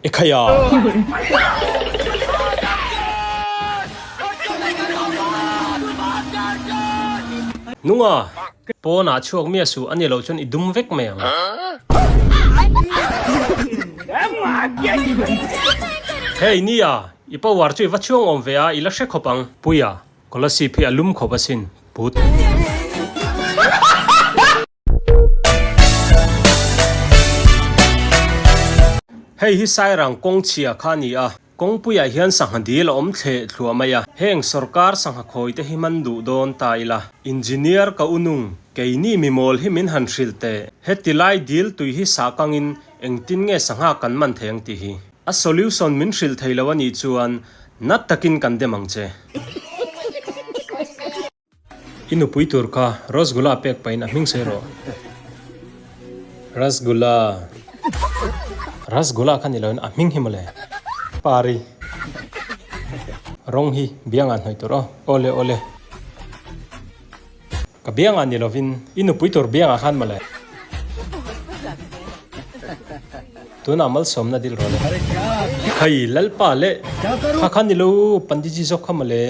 Ekhaya! Nunga! Pawnah chhuak miah suh a ni loh chuan i dum vek mai ang. Hey Nia! I power chu i va chhuang awm ve a, i la hre khawp ang. Puia, Kolasib hi a lum khawp asin, put. Hei hi Sairang kawng chhia kha a ni a, kawngpuiah hian sangha dil a awm thleh thluah mai a, heng sorkar sangha khawi te hi man duh dawn ta ila. Engineer ka u nung, keini mimawl hi min han hrilh teh, heti lai dil tui hi sah kangin engtin nge sangha kan man thei ang tih hi. A solution min hrilh thei lo a nih chuan nat takin kan dem ang che. I nupui tur kha Rasgula pek pahin a hming sawi rawh. Rasgula. Rasgula kha ni loin a hming hi mawle. Pari. Rawng hi biangah hnawih tur aw. Awle awle. Ka biangah ni lovin i nupui tur biangah khan mawle. Tunah malsawmna dil rawh le. Khai Lalpa leh kha kha ni lo Panditji zawk kha mawle.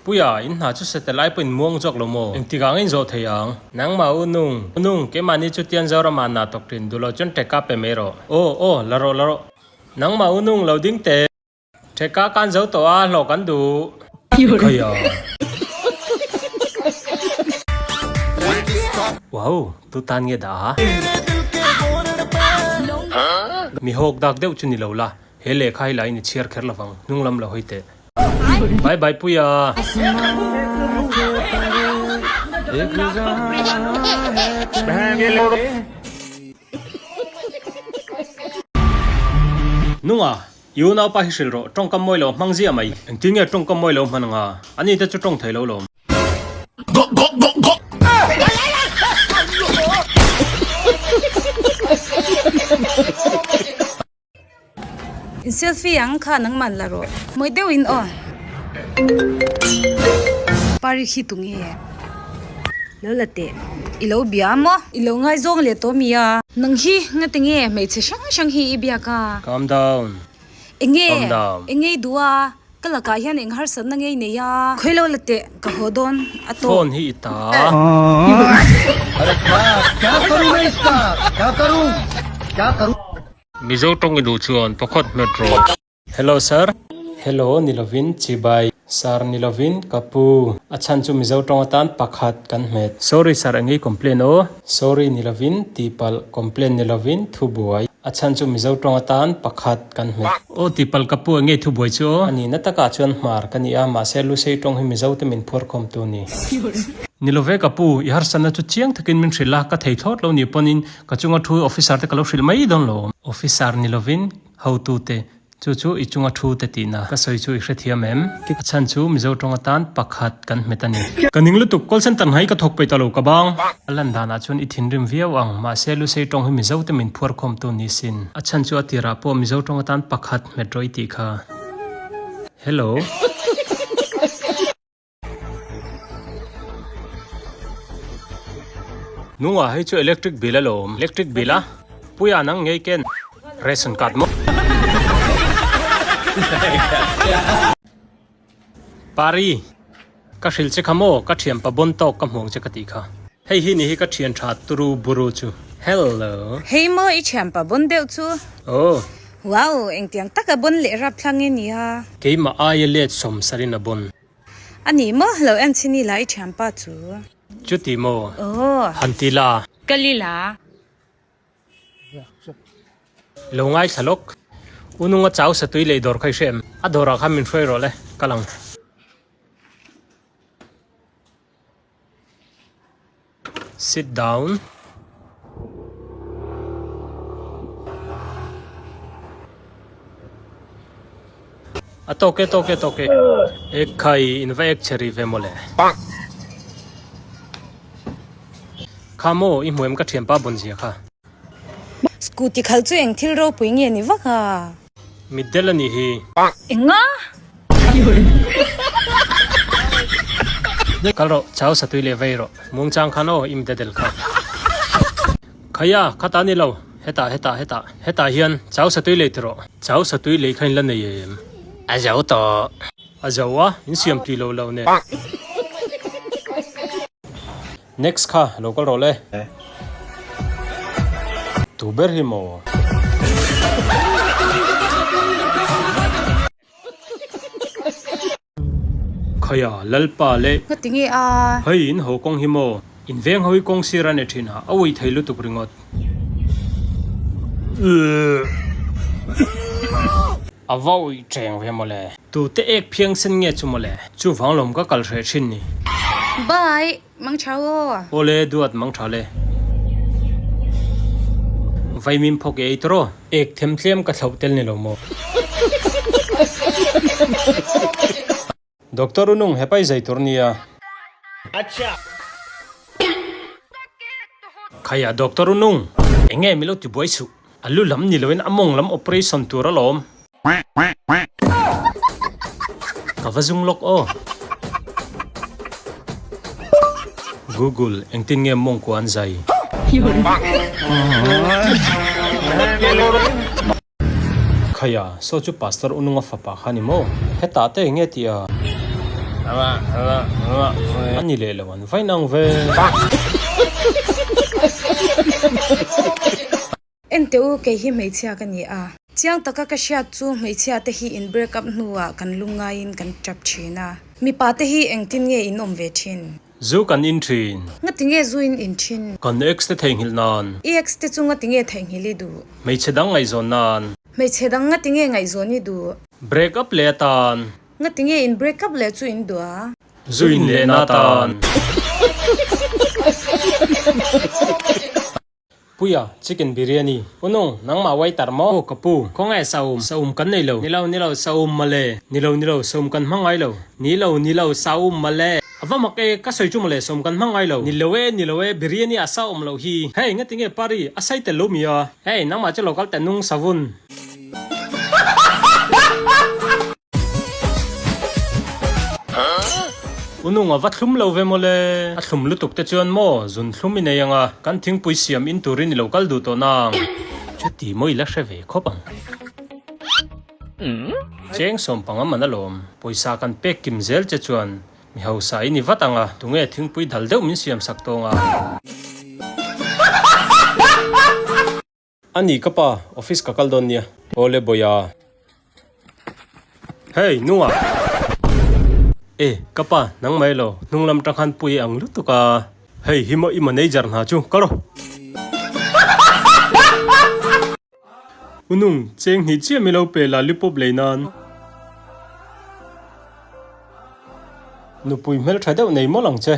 Puia, in hna chu setel ai pawhin muang zawk lo maw? Engtikah ang in zawh thei ang? Nangmah u nung, u nung, keimahni chu tian Zoramah hna tawk thin duh lo chuan ṭeka pe mai rawh. Aw, aw, la rawh, la rawh. Nangmah u nung lo ding teh. Ṭheka kan zo tawh a, hlawh kan duh. Khaia. Wow, tu tan nge dah a? Mi hawk dak deuh chu ni lo la, he lehkha hi la in i chhiar kher lovang, hnung lam lo hawi teh. Bye bye Puia. Nunga, i unaupa hi hrilh rawh, tawngkam mawi lo a hmang ziah mai. Engtin nge tawngkam mawi lo hman anga? Ani te chu tawng thei lo lawm. In selfie ang kha nangman la rawh. Mawi deuh in aw. Pari khi tu nge? Lo la teh. I lo bia maw? I lo ngaizawng leh tawh mi a? Nang hi ngati nge hmeichhe hrang hrang hi i biak a? Calm down. Enge? Calm down. Enge i duh a? Ka lakah hian eng harsatna nge i nei a? Khawi lo la teh, ka haw dawn a tawh. Phone hi i ta. Mizo tawng i duh chuan pakhat hmet rawh. Hello sir. Hello ni lovin chibai. Sir ni lovin ka pu. A chhan chu Mizo tawng atan pakhat kan hmet. Sorry sir engei complain aw. Sorry ni lovin tihpalh complain ni lovin thubuai. A chhan chu Mizo tawng atan pakhat kan hmet. Aw tihpalh ka pu engei thubuai chu aw. A nihna takah chuan hmar ka ni a mahse Lusei tawng hi Mizo te min phuarkhawmtu ni. Ni love ka pu, i harsatna chu chiang takin min hrilh a, ka thei thlawt lo ni pawnin ka chunga thu officer te ka lo hrilh mai dawn lo. Officer ni lovin Hotute, chu chu i chunga thu te tihna ka sawi chu i hrethiam em? A chhan chu Mizo tawng atan pakhat kan hmet a ni. Ka ning lutuk, call center hnai ka thawk peih ta lo ka bang. A lan danah chuan i thinrim viau ang, mahse Lusei tawng hi Mizo te min phuar khawmtu ni sin. A chhan chu a tirah pawh Mizo tawng atan pakhat hmet rawh i tih kha. Hello. Nunga hei chu electric bill alawm electric bill a puia nang ngei ken ration card maw Pari ka hrilh che kha maw ka thianpa bon tawk ka hmuang che ka tih kha hei hi ni hi ka thian tha turu buru chu hello Hei maw i thianpa bon deuh chu. Aw. Wow engtiang taka bon leh rap thlang nge nia. Keimah aia let sawmsarin a bon. A ni maw? Lo en chhin ila i thianpa chu. Chuti maw? Aw. Han ti la. Ka li la. Lo ngaithla lawk. U nunga chau satui lei dawr kha i hre em? A dawrah khan min hruai rawh le, kal ang. Sit down. A tawk e tawk e tawk e. Ek khai in va ek che ri ve mawle. Kha maw i hmu em ka thianpa bon zia kha. Scooty khal chu eng thil ropui nge ni vak a. Mitdel a nih hi. Enga? Kal rawh, chau satui leh vei rawh. Muangchang khan aw, i mitdel kha. Khaia, khata ni lo. Hetah, hetah, hetah. Hetah hian chau satui lei ti rawh. Chau satui lei kha in la nei em? A zo tawh. A zo a, in siam tui lo lo nen. Next kha lo kal rawh le. Tu ber hi maw? Khaia, Lalpa leh. Ngati nge a? Hei in ho kawng hi maw? In veng ho hi kawng sir a ni thin a, a ui thei lutuk ringawt. A va ui teng ve mawle. Tute ek phiang sen nge chu mawle? Chuvang lawm ka kal hreh thin ni. Bye, mang tha aw. Awle duat mang tha le. Vaimim phawk i ei tawh. Ek them tlem ka thlauh tel ni lo maw? Doctor u nung hepai zai tur nia. Khaia doctor u nung. Enge milo ti buai suh. A lu lam ni loin a mawng lam operation tur alawm. Ka va zung lawk aw. Google, engtin nge mawngkua an zai? Khaia, saw chu Pastor Ununga fapa kha ni maw? Hetah te enge tih a? A ni leh lo an vain ang ve. Enteh u, kei hi hmeichhia ka ni a. Chiang taka ka hriat chu hmeichhia te hi in break up hnuah kan lungngaiin kan tap thin a. Mipa te hi engtin nge in awm ve thin? Zu kan in thin. Ngati nge zu in in thin? Kan ex te theihnghilh nan. I ex te chu ngati nge theihnghilh i duh? Hmeichhe dang ngaihzawn nan. Hmeichhe dang ngati nge ngaihzawn i duh? Break up leh atan. Ngati nge in break up leh chu in duh a? Zu in lehna atan. Puia, Chicken biryani. U nung, nangmah waiter maw? Aw ka pu, khawngaih saum, saum kan nei lo. Ni lo, ni lo, saum mawle. Ni lo, ni lo, saum kan hmang ngai lo. Ni lo, ni lo, saum mawle. A va mak e, ka sawi chu mawle, saum kan hmang ngai lo. Ni lo e, ni lo e, biryani a sa awm loh hi. Hey, ngati nge Pari, a sai tel lo mi a? Hey, nangmah chu lo kal teh nung savun. U nunga va thlum lo ve mawle. A thlum lutuk te chuan maw zun thlum i nei anga kan thingpui siam in turin i lo kal duh tawh nang. Chuti maw i la hre ve khawp ang. Cheng sawmpanga man alawm. Pawisa kan pek kim zel che chuan Mi hausa i ni vat ang a, tunge thingpui dal deuh min siam sak tawng a. A ni ka pa, office ka kal dawn nia. Awle Bawia. Hey, nunga! E, ka pa, nang mai lo, hnung lam tang khan pui ang lutuk a. Hei, hi maw i manager hna chu, kal rawh. U nung, cheng hnih chiah mi lo pe lollipop lei nan. Nupui hmeltha deuh nei mawlh ang che.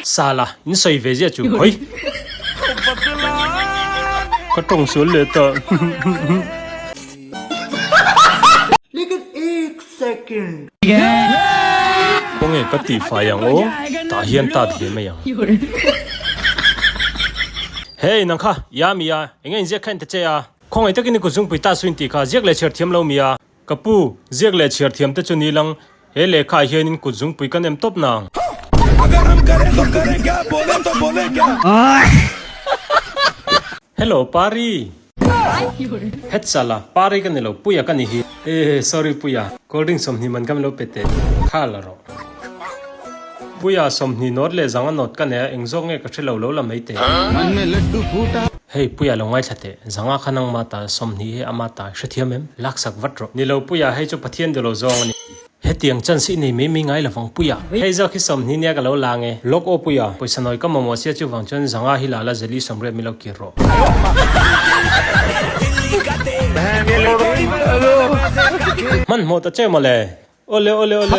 Sala, in sawi ve ziah chu khawi. Ka tawng sual leh ta. Khawnge ka tih fai ang aw, tah hian tat ve mai ang. Hey nang kha, ya mi a, enge in ziak kha in ta che a. Khawngaih takin i kutzungpui ta su in tih kha ziak leh chhiar thiam lo mi a. Ka pu, ziak leh chhiar thiam te chu ni lang, he lehkha ah hianin kut zungpui ka nem tawp nang. Hello Pari! Het sala, Pari ka ni lo, Puia ka ni hi. Eh, sorry Puia, cold drink 20 man kha min lo pe teh, kha la rawh. Puia, 20 nawt leh zanga nawt ka nei a, eng zawk nge ka hre lo lo la mai teh. Hei, Puia lo ngaithla teh. Zanga kha nangma ta, 20 hi ama ta, hrethiam em? Laksak vat rawh. Ni lo Puia, hei chu Pathian duh lo zawng a ni. Hetiang chance i nei mai mai ngai lovang Puia. Hei zawk hi 20 nia ka lo lang e. Lawk aw Puia, pawisa nawi ka mamawh sia chuvang chuan zanga hi la la zeli 80 mi lo kir rawh. Hmanhmawh ta che mawle. Awle awle awle.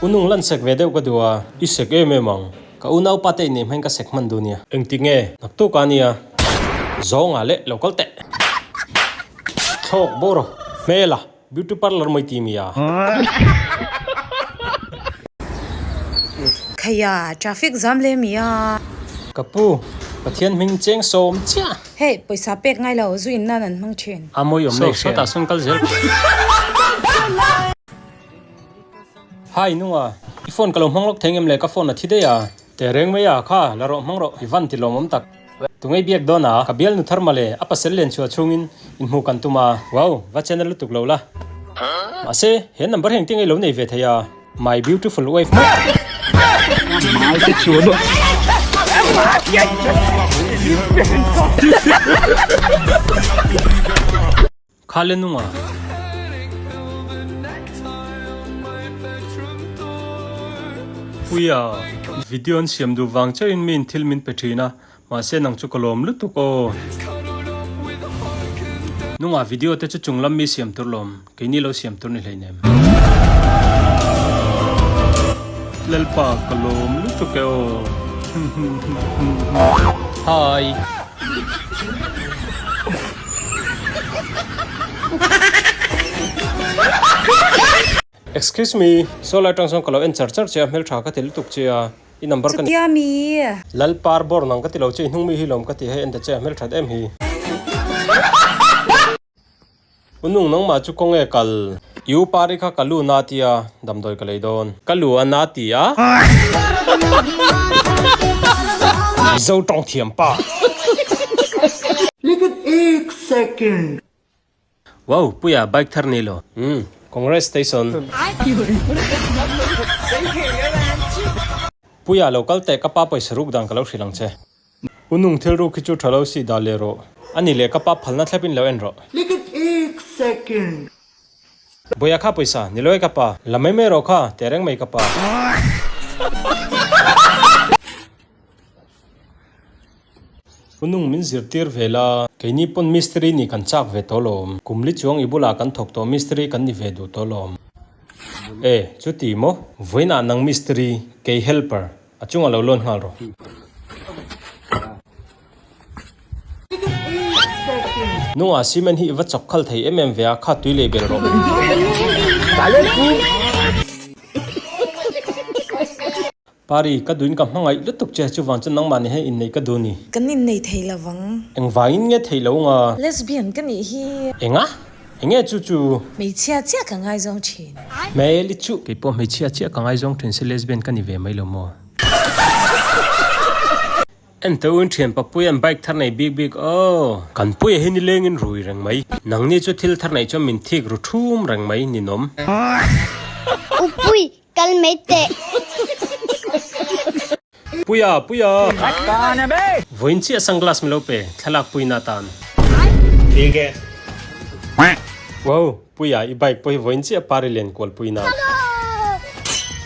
U nung lan sek ve deuh ka duh a, i sek em em ang. Ka unaupa te inneih hmain ka sek hman duh nia. Engtik nge? Naktuk a nia. Zawnga leh lo kal teh. Thlawk bawr hmel a, beauty parlour mai ti mi a. Khaia, traffic zam leh mi a. Ka pu. Pathian hming cheng sawm chiah. Hei, pawisa pek ngai lo, zu in nan an hmang thin. A mawi awm nei hriat. Sawtah sawn kal zel. Hi Nunga, i phone ka lo hmang lawk thei ngem le, ka phone a thi daih a. Tehreng mai a, kha, la rawh hmang rawh, i van ti lawmawm tak. Tungei biak dawn a, ka bialnu thar male, a pasal len chhuah chhungin inhmuh kan tum a. Wow, va channel lutuk lo la. Mahse, he number hi engtin nge i lo nei ve thei a? My beautiful wife maw? Kha le nunga. Puia, video an siam duh vang chauhin mi in thil min pe thin a, mahse nang chu ka lawm lutuk aw. Nunga video te chu chung lam mi siam tur lawm, keini lo siam tur ni hleinem. Lalpa ka lawm lutuk e aw. Hi. Excuse me, saw lai tang sawn ka lo en char char che a, hmeltha ka ti lutuk che a, i number ka Chutia mi? Lal par bawr nang ka ti lo che, i hnung mi hi lawm ka ti hei en ta che a, hmelthat em hi. U nung nangmah chu kawnge kal? I u pari kha ka lu na tia, damdawi ka lei dawn. Ka lu a na ti a. Mizo tawng thiam pa. Lekin ek second. Wow Puia bike thar ni lo. Umm Congress station. Puia lo kal teh ka pa pawisa ruk dan ka lo hrilh ang che. U nung thil ruk hi chu tha lo si dah leh rawh. Ani leh ka pa phalna thlep in lo en rawh. Lekin ek second. Bawia kha pawisa, ni lo e ka pa. La mai mai rawh kha, teh reng mai ka pa. U nung min zirtir ve la, keini pawn mistiri nih kan chak ve tawh lawm. Kum li chuang i bulah kan thawk tawh mistiri kan ni ve duh tawh lawm. E, chuti maw? Vawiinah nang mistiri, kei helper, a chungah lo lawn nghal rawh. Nungah cement hi i va chawk khal thei em em ve a, kha tui lei bel rawh. Pari, ka duin ka hmangaih lutuk che, chuvang chuan nangmah nih hian inneih ka duh ni. Kan innei thei lo vang. Engvangin nge thei lo nga? Lesbian ka nih hi. Enga? Enge chu chu? Hmeichhia chiah ka ngaizawng thin. Hmel i chu. Keipawh hmeichhia chiah ka ngaizawng thin se lesbian ka ni ve mai lo maw? En teh u in thian Papuia an bike thar nei bik bik aw. Kan puia hi nilengin rui reng mai. Nangni chu thil thar neih chuan min thik ru thum reng mai ninawm. Upui, kal mai teh. Puia, Puia! Vawiin chiah sunglass min lo pe, thlalak puina atan. Wow, Puia, i bike pawh hi vawiin chiah pari len kual puina.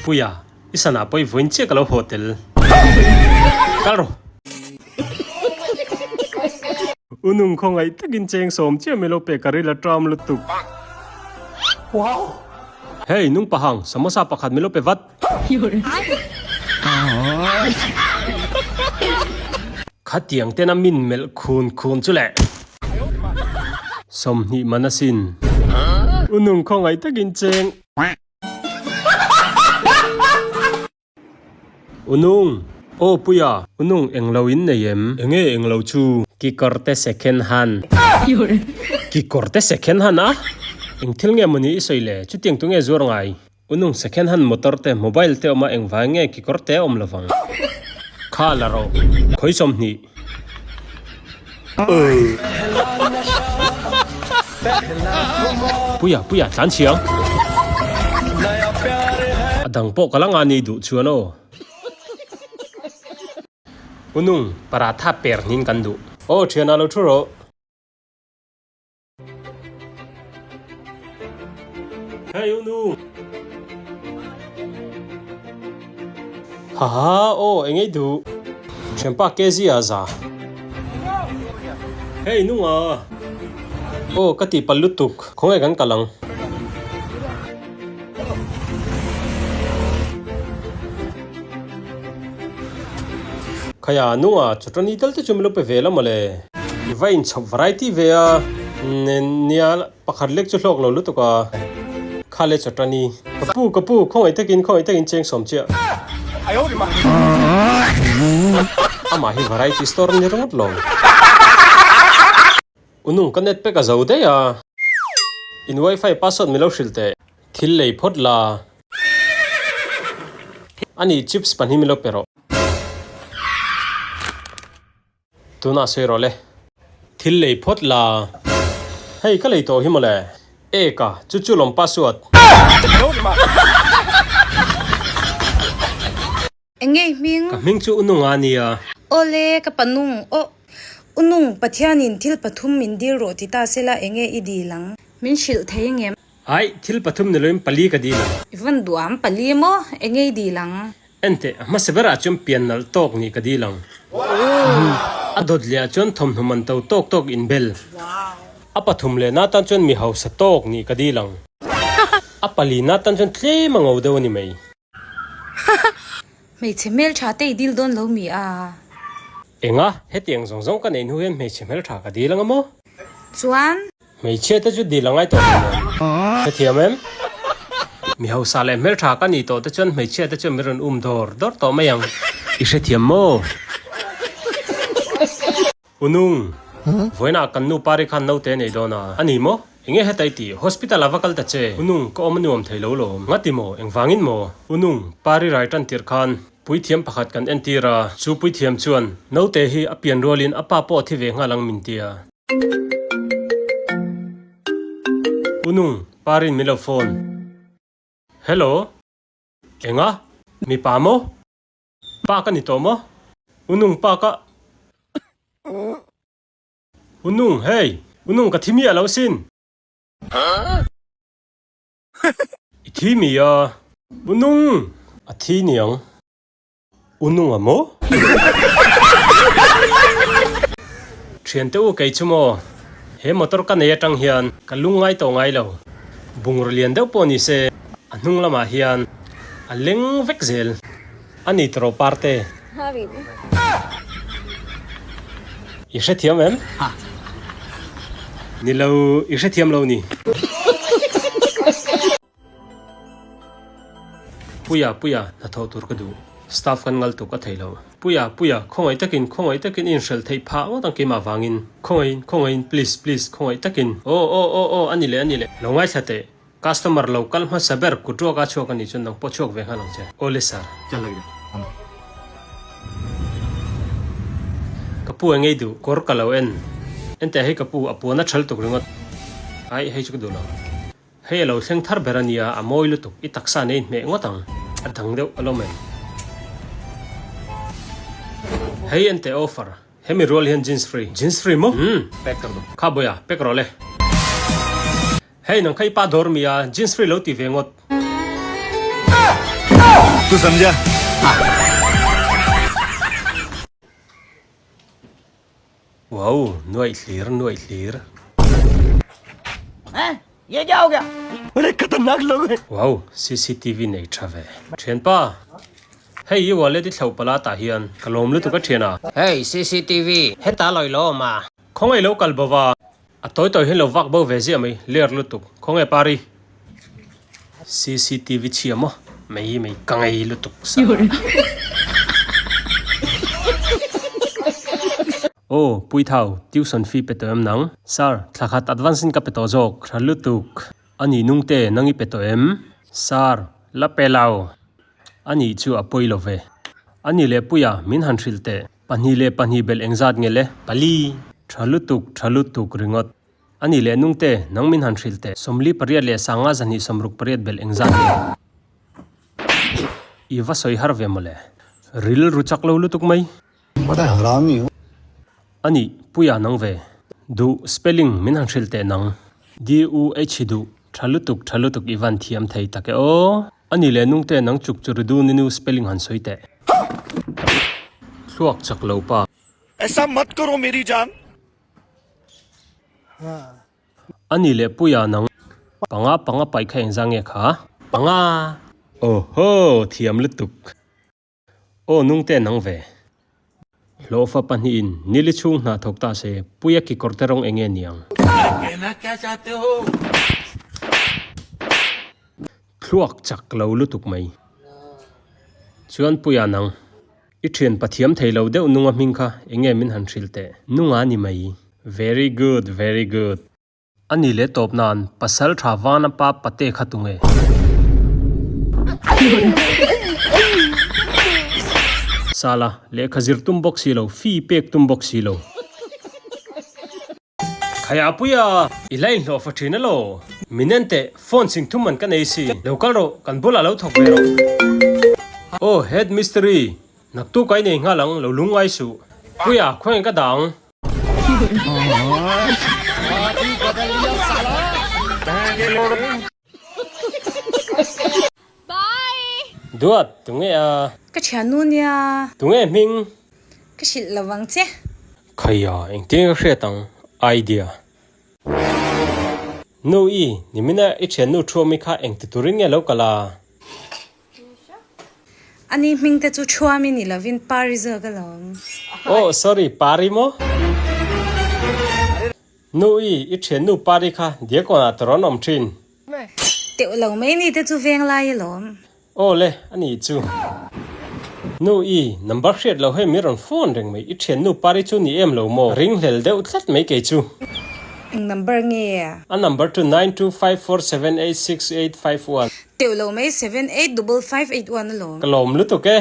Puia. I sana pawh i vawiin chiah ka lo haw tel. Kal rawh. U nung khawngaih takin cheng sawm chiah mai lo pe ka ril a ṭam lutuk. Hey nung pahang, samosa pakhat min lo pe vat. Khatiang tena min melh khun khun chu le. 20 man asin. U nung khawngaih takin cheng. Unung, Aw Puia, Unung englo in nei em? Enge englo chu? Kikawrte second hand. Kikawrte second hand a? Eng thil nge mawni i sawi le? Chutiang tu nge zuar ngai? Unung second hand motor te, mobile te awm a, engvai nge kikawrte a awm lovang? Kha la rawh. Khawi 20. Puia, Puia, tlan chhiang. A dang pawh ka la nga ni duh chuan aw. Unung, paratha per hnin kan duh. Aw, thianah lo thu rawh. Hey unu! Haha aw engei duh. Thianpa KZ ah za. Hey nunga! Aw ka tih palh lutuk. Khawnge kan kal ang. Khaya nunga chawtawni tal te chu min lo pe ve la mawle. I va inchhawp variety ve a. Nia pakhat lek chu hlawk lo lutuk a. Kha le chawtawni. Ka pu ka pu khawngaih takin khawngaih takin cheng sawm chiah. Amah hi variety store ni ringawt lo. Unung ka net pack a zo daih a. In wifi password min lo hrilh teh. Thil lei phawt la. Ani chips pahnih min lo pe rawh. Tunah sawi rawh le. Thil lei phawt la. Hei ka lei tawh hi mawle. Eka, chu chu lawm password. Eng nge i hming? Ka hming chu Ununga a nia. Awle, ka pa nung. Aw, Unung, Pathianin thil pathum min dil rawh ti ta sela eng nge i dil ang? Min hrilh thei ngem? Aih, thil pathum ni loin pali ka dil ang. I van duh ang, pali maw? Eng nge i dil ang? Enteh, a hmasa berah chuan pian nalh tawk nih ka dil ang. A dawt lehah chuan thawmhnaw man to tawk tawk inbel. A pathum leh na tan chuan mi hausa tawk nih ka dil ang. A pali na tan chuan tlem a ngo deuh a ni mai. Hmeichhe hmeltha te i dil dawn lo mi a? Enga, hetiang zawng zawng ka neih hnu hian hmeichhe hmeltha ka dil anga maw? Chuan? Hmeichhia te chu dil a ngai tawh lo maw? Hrethiam em? Mi hausa leh hmeltha ka nih tawh te chuan hmeichhia te chuan min rawn um dawr dawr tawh mai ang. I hrethiam maw? Unung, vawiinah kan nu pari khan naute a nei dawn a, a ni maw? Enge heta i tih? Hospital ah va kal ta che. Unung, ka awm a nuam thei lo lawm. Ngati maw? Engvangin maw? Unung, pari rai tan tirh khan puithiam pakhat kan entir a, chu puithiam chuan naute hi a pian rualin a pa pawh a thi ve nghal ang min tia. Unung, parin min lo phone. Hello? Enga? Mipa maw? Pa ka ni tawh maw? Unung pa ka Unung hei! Unung ka thi miah lo sin! I thi mi a? Unung! A thi niang. Unung a maw? Thiante u kei chu maw? He motor ka nei atang hian ka lung ngai tawh ngai lo. Bungraw lian deuh pawh ni se a hnung lamah hian A leng vek zel a ni tawh Parte. I hrethiam em? Ni lo, i hrethiam lo ni. Puia, Puia, hnathawh tur ka duh. Staff kan ngal tuk a thei lo. Puia, Puia, khawngaih takin, khawngaih takin i inhrelh theih phah ngawt ang keimah vangin. Khawngaihin, khawngaihin, please, please, khawngaih takin. Aw, aw, aw, aw, a ni leh, a ni leh. Lo ngaithla teh. Customer lo kal hmasa ber kut ruak a chhuak a nih chuan nang pawh chhuak ve nghal ang che. Awle sir. Ka pu eng ei duh kawr ka lo en. Enteh hei ka pu a puan a thal tuk ringawt. Aih hei chu ka duh lo. Hei a lo thleng thar ber a nia a mawi lutuk i taksa nei hmeh ngawt ang. A dang deuh a lawm em. Hei enteh offer. Hemi rual hian jeans free. Jeans free maw? Umm. Kha bawiha pack rawh le. Hei nang kha i pa dawr mi a, jeans free lo ti ve ngawt. Tu samjha? Wow, nuaih hlir, nuaih hlir. Wow, cctv nei tha ve. Thianpa, hei i wallet i thloh pala tah hian ka lawm lutuk a thian a. Hei cctv, heta lawi lo awm a. Khawngaih lo kal bo va. A tawi tawi hian lo vak bo ve ziah mai, ler lutuk. Khawnge Pari? Cctv chhia maw? Mai mai ka ngei lutuk sa. Aw, Puithau, tuition fee pe tawh em nang? Sir, thla khat advance in ka pe tawh zawk. Tha lutuk. A nih nungte, nang i pe tawh em? Sir, la pe lo. A nih chu a pawi lo ve. A nih leh Puia, min han hrilh teh. Pahnih leh pahnih belh engzat nge le? Pali! Tha lutuk, tha lutuk ringawt. A nih leh nungte, nang min han hrilh teh. 48 leh sanga zahnih 68 belh engzat nge? I va sawi har ve mawle. Rilru chak lo lutuk mai. A nih, Puia nang ve. Duh, spelling, min han hrilh teh nang. D-U-H duh, tha lutuk, tha lutuk i van thiam thei tak e aw. A nih leh nungte nang chuk chu ridu ni nu spelling han sawi teh. Thluak chak lo pa. Aisa mat karo meri jaan. A nih leh Puia nang. Panga panga paih kha engzah nge kha? Panga! Awhaw! Thiam lutuk. Aw nungte nang ve. Hlawhfa pahnihin nili chhung hna thawk ta se Puia kekawr te rawng enge niang? Thluak chak lo lutuk mai. Chuan Puia nang. I thian pathiam thei lo deuh nunga hming kha enge min han hrilh teh. Nunga ni mai. Very good, very good. A ni leh tawp nan pasal tha vana pa pate kha tunge? Sala, lehkha zir tum bawk si lo, fee pek tum bawk si lo. Khaiahpuia, i la inhlawh fa thin elaw? Min en teh, phone sing thum man ka nei si. Lo kal rawh, kan bulah lo thawk ve rawh. Aw, head mystery, naktuk a i nei nghal ang, lo lungngai suh. Puia, khawngaih ka dah ang. Duat, tunge a? Ka thiannu nia. Tunge hming? Ka hrilh lo vang che. Khaia, engtin ka hriat ang? Idea. Nu i, nimina i thiannu thuami kha engti turin nge lo kal a? Ani hming te chu Thuami ni lovin Pari zawk alawm. Oh sorry, Pari maw? Nu i, i thiannu Pari kha Diakon ah tawrawn awm thin. Teuh lo mai ni te chu veng lai alawm. Aw le, ani chu. Nu i, number hriat lo hei min rawn phone reng mai, i thiannu Pari chu ni em lo maw? Ringhlel deuh tlat mai kei chu. Eng number nge? A number chu 9254786851. Teuh lo mai 785581 alawm. Ka lawm lutuk e.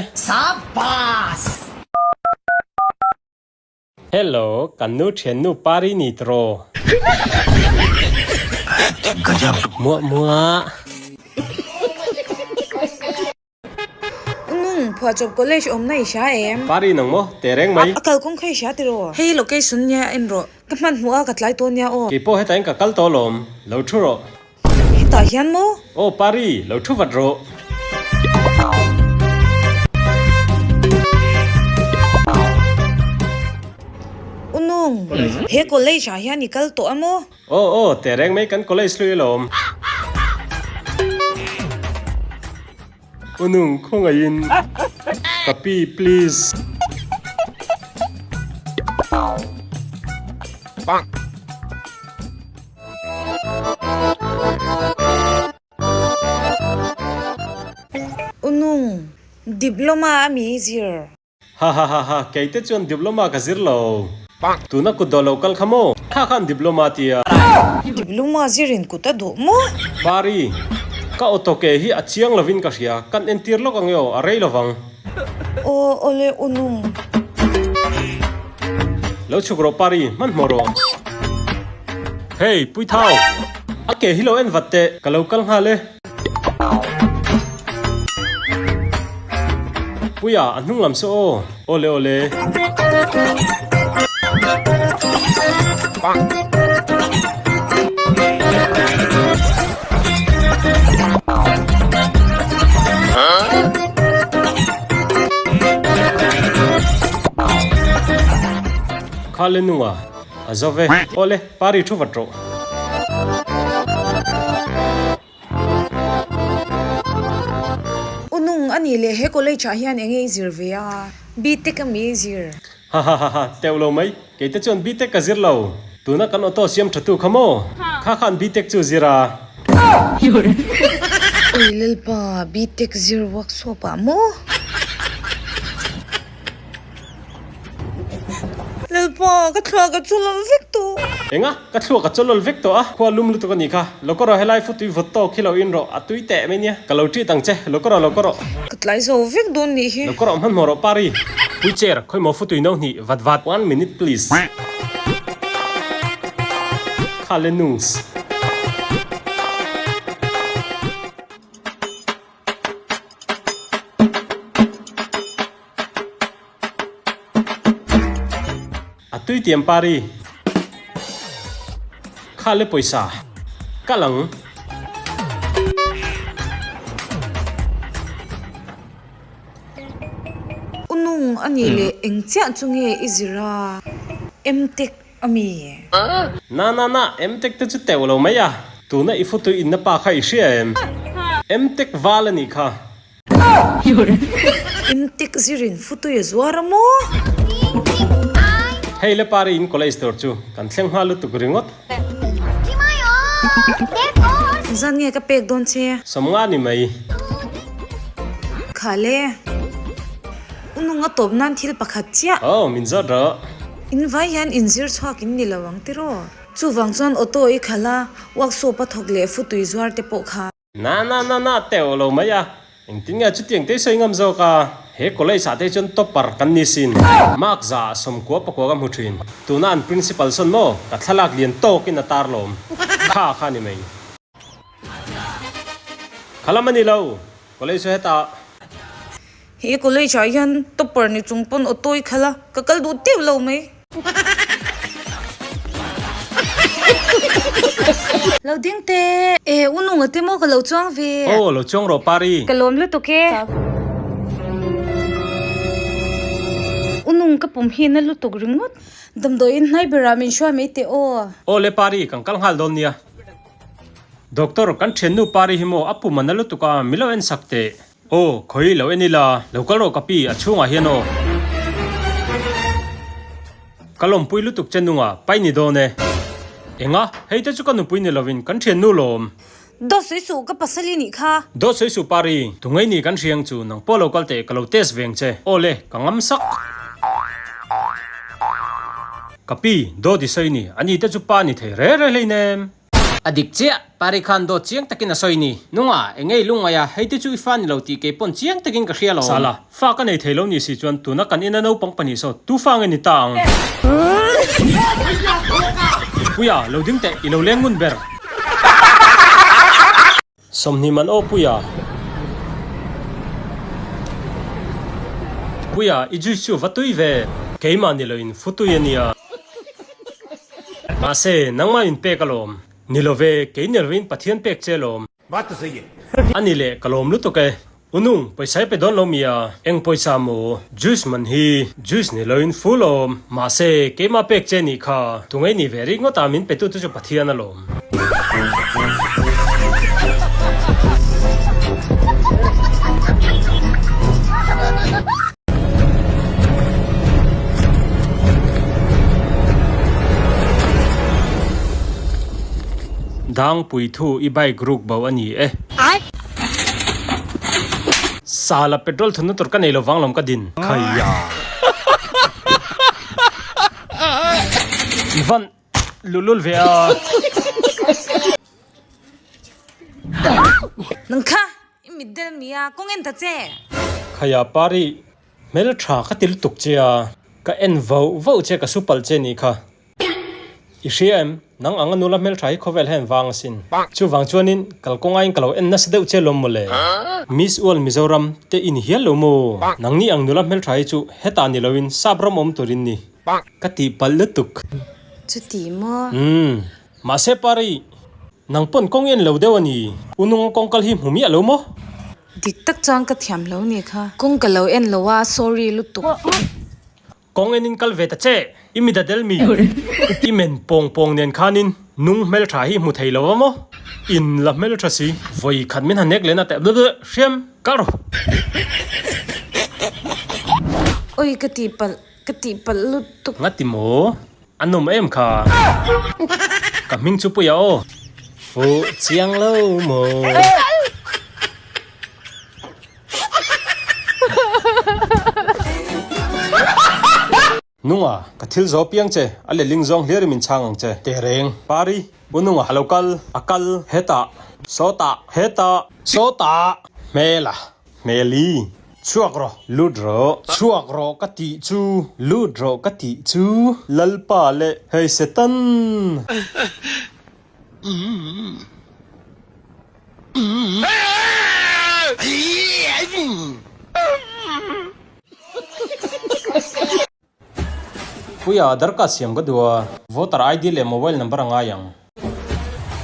Hello, kan nu thiannu Pari ni tiraw? Muah muah. Nung, Phuahchawp College awmna i hria em? Pari nang maw? Teh reng mai. A kalkawng kha i hria tiraw? Hei location nia en rawh. Ka hmanhmawh a ka tlai tawh nia aw. Kei pawh hetah in ka kal tawh alawm. Lo thu rawh. Hetah hian maw? Aw Pari, lo thu vat rawh. U Nung, he college ah hian i kal tawh a maw? Aw aw, teh reng mai kan college hlui alawm. U Nung, khawngaihin ka pi please. U Nung, diploma a mi zir. Ha ha ha ha, kei te chuan diploma ka zir lo. Tuna kut dawh lo kal kha maw? Kha khan diploma tia. Diploma zirin kut a duh maw? Pari, ka auto ke hi a chiang lovin ka hria, kan entir lawk ang e aw, a rei lovang. Aw awle u Nung. Lo chhuk rawh Pari, hmanhmawh rawh. Hey, Puithau! A ke hi lo en vat teh, ka lo kal nghal e. Puia, a hnung lam saw aw. Awle awle. Kha le nunga, a zo ve. Awle, pari thu vat rawh. U Nung, a nih leh he college ah hian enge i zir ve a? B-Tech a mi i zir? Ha ha ha ha, teuh lo mai. Kei te chuan B-Tech ka zir lo. Tuna kan auto siam tha tu kha maw? Kha khan B-Tech chu zir a. Oi Lalpa, B-Tech zir workshop ah maw? Lalpa, ka thluak a chawlawlh vek tawh. Enga? Ka thluak a chawlawlh vek tawh a, khua lum lutuk a nih kha. Lo ka rawh helai futui vawt tawk hi lo in rawh, a tui teh mai nia. Ka lo treat ang che, lo ka rawh, lo ka rawh. Ka tlai zo vek dawn nih hi. Lo ka rawh hmanhmawh rawh Pari. Pui chair, khawi maw futui no hnih, vat vat. One minute please. Kha le nungs. A tui tiam pari. Kha le pawisa. Kal ang. U Nung a nih leh eng chiah chu nge i zir a? Mtech a mi? Na na na, Mtech te chu teuh lo mai a. Tuna i futui inna pa kha i hria em? Mtech val a nih kha. Imtik zirin futui a zuar a maw? Hei le Pari in college tur chu kan thleng hma lutuk ringawt. Zan nge ka pek dawn che? Sawmnga ni mai. Kha le. U nunga tawp nan thil pakhat chiah. Aw, min zawt rawh. In vai hian inzir chhuak in ni lo ang tiraw? Chuvang chuan auto i khalh a, workshop a thawk leh futui zuar te pawh kha. Na na na na teuh lo mai a, engtin nge chutiang te sawi ngam zawk a, he college ah te chuan topper kan ni sin. Mark za ah 90 pakua ka hmu thin. Tuna an principal sawn maw ka thlalak lian tawk in a tar lawm. Kha kha ni mai. Kha lam a ni lo, college chu hetah. He college ah hian topper ni chung pawn auto i khalh a, ka kal duh teuh lo mai. Lo ding teh. E u nunga te maw ka lo chuang ve. Aw lo chuang rawh Pari. Ka lawm lutuk e. U nung ka pum hi na lutuk ringawt. Damdawiin hnai berah min hruai mai teh aw. Aw le Pari kan kal nghal dawn nia. Doctor kan thiannu Pari hi maw a pum a na lutuk a mi lo en sak teh. Aw, khawi lo en ila, lo kal rawh ka pi, a chhungah hian aw. Ka lawmpui lutuk che nunga, pai ni dawn e. Enga, hei te chu ka nupui ni lovin kan thiannu lawm. Dawt sawi suh, ka pasal i nih kha. Dawt sawi suh Pari, tungei ni kan hriang chu, nang pawh lo kal teh, ka lo test veng che. Aw le, ka ngam sak. Ka pi, dawt i sawi ni, ani te chu pa ni thei re re hleinem. A dik chiah, Pari khan dawt chiang takin a sawi ni. Nunga, engei lungngai a, hei te chu i fa ni lo tih kei pawn chiang takin ka hria lo. Sala, fa ka nei thei lo ni si chuan tuna kan ina naupang pahnih saw tu fa nge ni ta ang? Puia, lo ding teh, i lo leng ngun ber. 20 man aw Puia. Puia, i juice chu va tui ve. Keimah ni loin futui a nia. Mahse, nangmah in pek alawm. Ni lo ve, kei ni lovin Pathian pek che alawm. A ni leh, ka lawm lutuk e. Unung, pawisa i pe dawn lo mi a? Eng pawisa maw? Juice man hi juice ni loin full awm. Mahse, keimah pek che nih kha. Tungei ni ve rik ngawt a min petute chu Pathian alawm. Dangpui thu i bike ruk bo a ni e. Sala petrol thunna tur ka nei lo vang lawm ka din. Khaiya. I van Lulul ve a. Nang kha i mit del mi a kawng en ta che. Khaya Pari, hmel tha ka ti lutuk che a, ka en vauh vauh che ka su palh che nih kha. I hria em, nang anga nula hmel tha hi khawvel hian vang asin. Chuvang chuanin kalkawng aiin ka lo en nasa deuh che lawm mawle. Miss World Mizoram te i ni hial lo maw? Nangni ang nula hmel tha hi chu hetah ni loin sap ram awm turin ni. Ka tihpalh lutuk. Chuti maw? Umm. Mahse Pari, nang pawn kawng en lo deuh a ni. U nunga kawng kal hi hmu miah lo maw? Dik tak chuan ka thiam lo ni kha. Kawng ka lo en lo a, sorry lutuk. Kawng en in kal ve ta che. I mi dadel mi. I men pawng pawng nen khanin nung hmeltha hi hmu thei lo va maw? In la hmeltha si. Vawi khat min han nek leh na teh hriam kal rawh. Oi ka tihpalh. Ka tihpalh lutuk. Ngati maw? A nawm em kha? Ka hming chu Puia aw. Fuh chiang lo maw? Nunga, ka thil zo piang che, a letling zawng hliarin min chhang ang che. Tehreng, Pari, U Nunga a lo kal, a kal, hetah, sawtah, hetah, sawtah, hmela. Hmeli, chhuak rawh, lut rawh, chhuak rawh ka tih chu, lut rawh ka tih chu, Lalpa leh hei Satan. Puia, Aadhar card siam ka duh a, voter ID leh mobile number a ngai ang.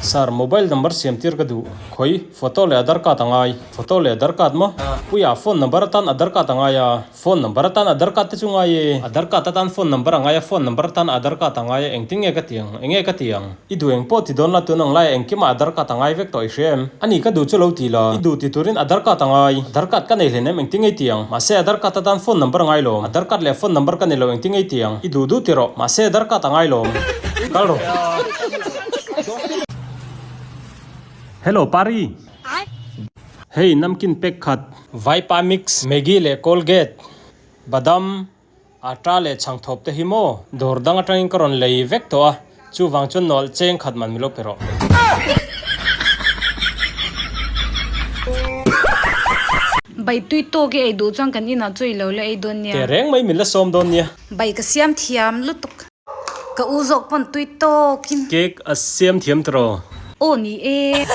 Sir, mobile number siam tir ka duh. Khawi, photo leh Aadhar card a ngai. Photo leh Aadhar card maw? Puia, phone number atan Aadhar card a ngai a. Phone number atan Aadhar card te chu ngai e. Aadhar card atan phone number a ngai a, phone number atan Aadhar card a ngai a, engtin nge ka ti ang? Enge ka ti ang? I duh eng pawh ti dawn la tun ang laiah engkimah Aadhar card a ngai vek tawh i hria em? A ni ka duh chu lo ti la, i duh ti turin Aadhar card a ngai. Aadhar card ka nei hlen em engtin ngei ti ang? Mahse Aadhar card atan phone number a ngai lawm. Aadhar card leh phone number ka nei lo engtin ngei ti ang? I duh duh ti rawh. Mahse Aadhar card a ngai lawm. Kal rawh. Hello Pari. Hei namkin pack khat. Vaipa mix, Maggi leh Colgate. Badam, atta leh chhangthawp te hi maw dawr dang atangin ka rawn lei vek tawh a, chuvang chuan nawlh cheng khat man mi lo pe rawh. Bai tui tawk i ei duh chuan kan inah chu i lo la ei dawn nia. Teh reng mai min la sawm dawn nia. Bai ka siam thiam lutuk. Ka u zawk pawn tui tawkin. Cake a siam thiam tawh. Aw ni e.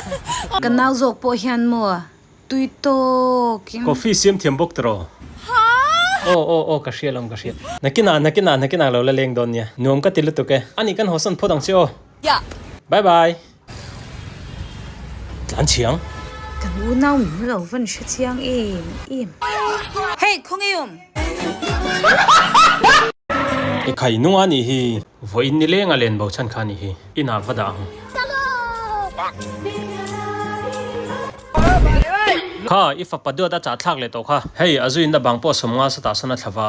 Ka nau zawk pawh hian maw tui tawkin. Coffee siam thiam bawk tawh. Aw aw aw ka hria lawm ka hria. Nakinah nakinah nakinah lo la leng dawn nia. Nuam ka ti lutuk e. Ani kan hawsan phawt ang che aw. Bye bye. Tlan chiang. Kan unau min lo van hre chiang em em. Hey khawnge awm. I khai nung a nih hi. Vawiin ni leng a len bo chhan kha a nih hi. Inah va dah ang. Kha i fapa duat a chah thlak leh tawh kha. Hei a zuinna bang pawh 50 sawtah sawn a thla va.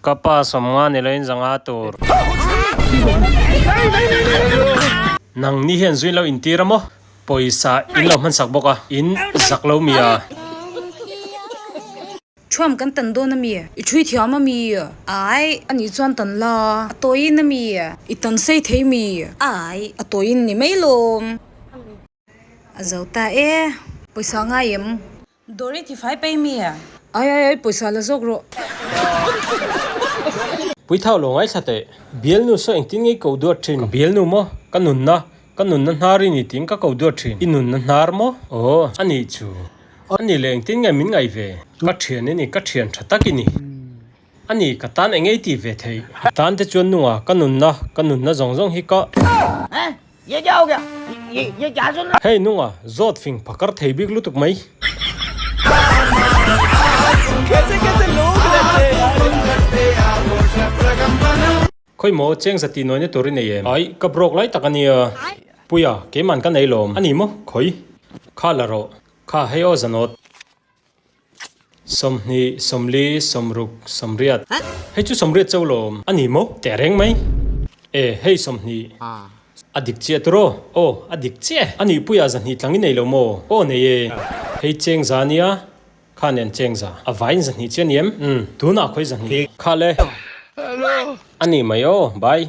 Ka pa 50 ni loin zanga tur. Nang ni hian zuin lo intir a maw? Pawisa in lo hmansak bawk a, in zak lo mi a. Thuam kan tan dawn a mi? I thui thiam a mi? Ai, a nih chuan tan la. A tawiin a mi? I tan sei thei mi? Ai, a tawiin ni mai lawm. A zo ta e. Pawisa ngai em? Dawr i tifai pei mi? Ai ai ai, pawisa la zawk rawh. Puithau lo ngaithla teh. Bialnu saw engtin ngei ko duat thin? Ka bialnu maw? Ka nunna, ka nunna hnar i ni tiin ka ko duat thin. I nunna hnar maw? Aw, a nih chu. A nih leh engtin nge min ngaih ve? Ka thian i ni, ka thian tha tak i ni. A ni, ka tan eng ei tih ve theih? Ka tan te chuan nunga ka nunna, ka nunna zawng zawng hi ka. Hei nunga, zawt fing phakar thei bik lutuk mai. Khawi maw, cheng za tih nawina tur i nei em? Ai, ka broke lai tak a nia. Puia, keiman ka nei lawm. A ni maw? Khawi? Kha la rawh. Kha, hei aw zanawt. 20, 40, 60, 80. Hei chu 80 chauh lawm. A ni maw? Teh reng mai. E, hei 20. A dik chiah tur aw. Aw, a dik chiah. A nih puiah 200 tlang i nei lo maw? Aw nei e. Hei cheng za nia, kha nen cheng za. A vaiin 200 chiah ni em? Umm, tunah khawi 200. Kha le. A ni mai aw, bye.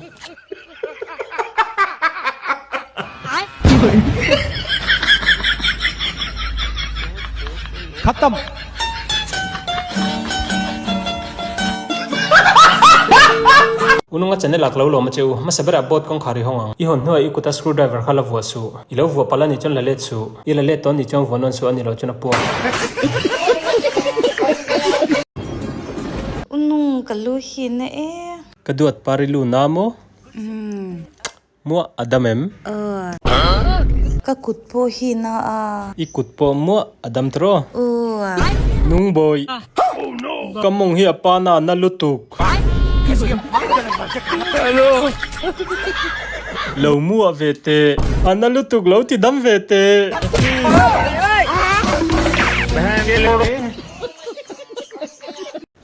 Khatam. Ununga channel ah ka lo lawm a che u, hmasa berah boat kawngkhar i hawng ang. I hawn hnuah i kuta screw driver kha la vuah suh. I lo vuah palh a nih chuan la let suh. I la let tawn nih chuan vuah nawn suh a ni lo chuan a puak. Unung ka lu hi na e. Ka duat pari lu na maw? Muah a dam em? Aw. Ka kut pawh hi na a. I kut pawh muah a dam tawh aw. Nung bawi. Ka mawng hi a pa na na lutuk. Lo muah ve teh. A na lutuk lo ti dam ve teh.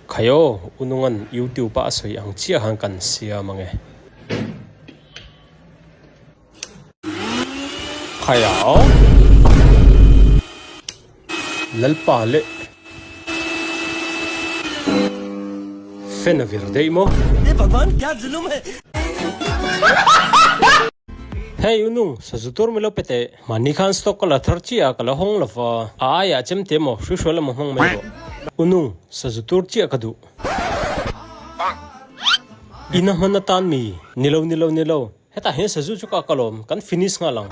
Khaio, Unungan YouTube a a sawi ang chiah khan kan siam ange. Khaio, Lalpa leh Fan a vir daih maw? Hey Unung, sazu tur mi lo pe teh. Mahni khan stock ka la thar chiah a, ka la hawng lo va. A aiah chem te maw, hruihrual emaw hmang mai rawh. Unung, sazu tur chiah ka duh. Ina hman atan mi? Ni lo, ni lo, ni lo. Hetah hian sazu chu ka kal awm, kan finish nghal ang.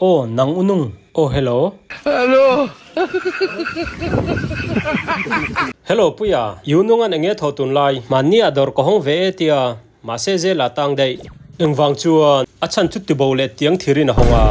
Aw nang unung aw hello. Hello. Hello Puia, i unung an enge thaw tun lai, mahni ah dawr ka hawng ve e tia, mahse zel ah tang daih. Engvang chuan a chhan chu tibo leh tiang thirin a hawng a.